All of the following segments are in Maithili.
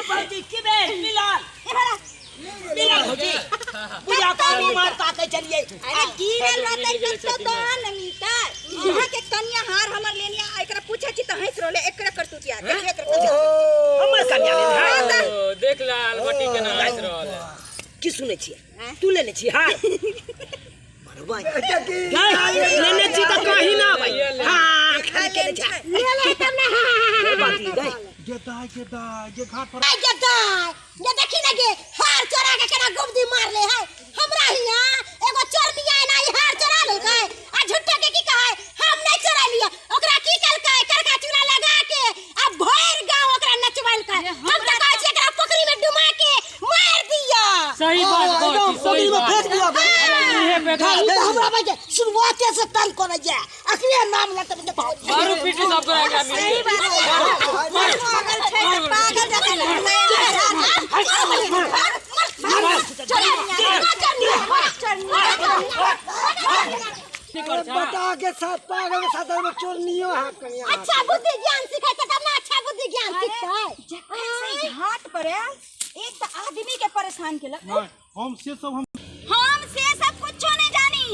भौजी की भेल मिलल मिलल भौजी पूजा कर मार ताकै छलियै। अरे गिरल रहतै कतौ तऽ न मिलतै। अहाँ के कनिया हार हमर लेनिया, एकरा पूछै छी तऽ हँसि रहलै। एकरा करतूतिया देखिए, एकर करतूतिया। हमर कन्या लेने है? ओ, देख लाल बटी केना हँसि रहल है। की सुनै छियै? तू लेने छी हार? मरबै की लेने छी तऽ कही ना भाई। हाँ, खाली केने छै। ले ले तब ना। गे बाती गई। गे दाय, गे दाय, गे घाट पर आइ गे दाय, ये देखी ना गे, हार चोरा के केना गुबदी मारले है। हमरा हिया एगो चोरनिया एना ई हार चोरा लेलकै आ झूठे के की कहै हम नहीं चोरा लिया। ओकरा की केलकै, करका चूना लगा के आ भरि गांव ओकरा नचबैलकै। हम तऽ कहै छी एकरा पोखरी में डुबा के मार दिया। सही बात कहै छी, सही पोखरी में बात। फेंक दिया। इहे पे ई तऽ हमरा भाई शुरुआते से तंग करे जा, अखने नाम लेते मारू पीटी सब करा एकरा मिल सही बात है। पागल छै तऽ पागल जकाँ बता के साथ पागल के साथ में चोरनियो है कनिया। अच्छा बुद्धि ज्ञान सिखै तब ना अच्छा बुद्धि ज्ञान सिखतै। जखन से घाट पर आयल, एक तऽ आदमी के परेशान केलक। नहि, हम से सब हम हम से सब कुछो नहीं जानी।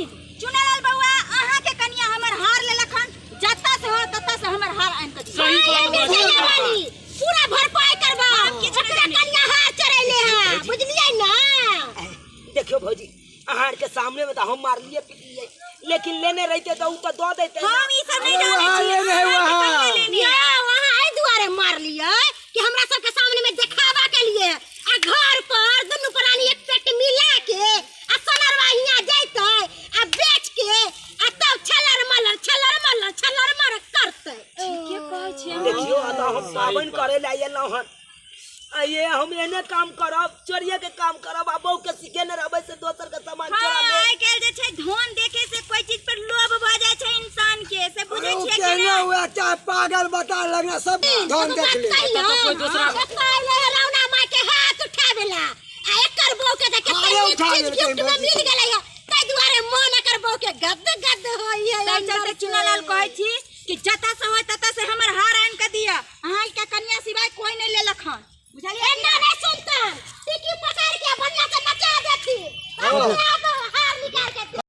चुनालाल बउआ, अहाँ के कनिया हमर हार लेलक हन, जत्ता से हो तत्ता से हमर हार आनि के दियौ। सही बात सही बात। वाली पूरा भरपाई करबा। ओकरा कनिया हार चढ़ैले है, बुझलियै ना? देखियो भौजी, अहाँ आर के सामने में तऽ हम मारलिए पिटलिए, लेकिन लेने रहते तऽ उ तऽ दऽ देते। हम ई सब नहीं जानै वहाँ छी। लेने है, वहाँ। या वहाँ एहि दुआरे मारलियै कि हमरा सबके सामने में देखावा के लिए आ घर पर दुनू प्राणी एक पेट मिला के आ सोनरवा हियाँ जैतै आ बेच के आ तब छलर मलर छलर मलर छलर मलर करतै। ठीके कहै छियै। देखियो, आ तऽ हम पाबनि करे लए एलहुँ हन आ ये हम एहने काम करब, चोरिये के काम करब आ बहू के सिखेने रहबै से दोसर के सामान चोरा हाँ, लेब। आइ काल्हि जे छै धन देखे से कोई चीज पर लोभ भऽ जाइ छै इंसान के, से बुझै अरे उ छियै कि केहने नहि? हुआ चाहे पागल बता लगना सब धन देख ले। तऽ कोई दूसरा रौना माय के हाथ उठावेला आ एकर बहू के तऽ कते अरे नीक उठा चीज लेलकै गिफ्ट में भौजी। मिल गेलै है, ताहि दुआरे मन एकर बहू के गद गद होइए। ताहि चलते चुनालाल कहै छी कि जतऽ से होय ततऽ से हमर हार आनि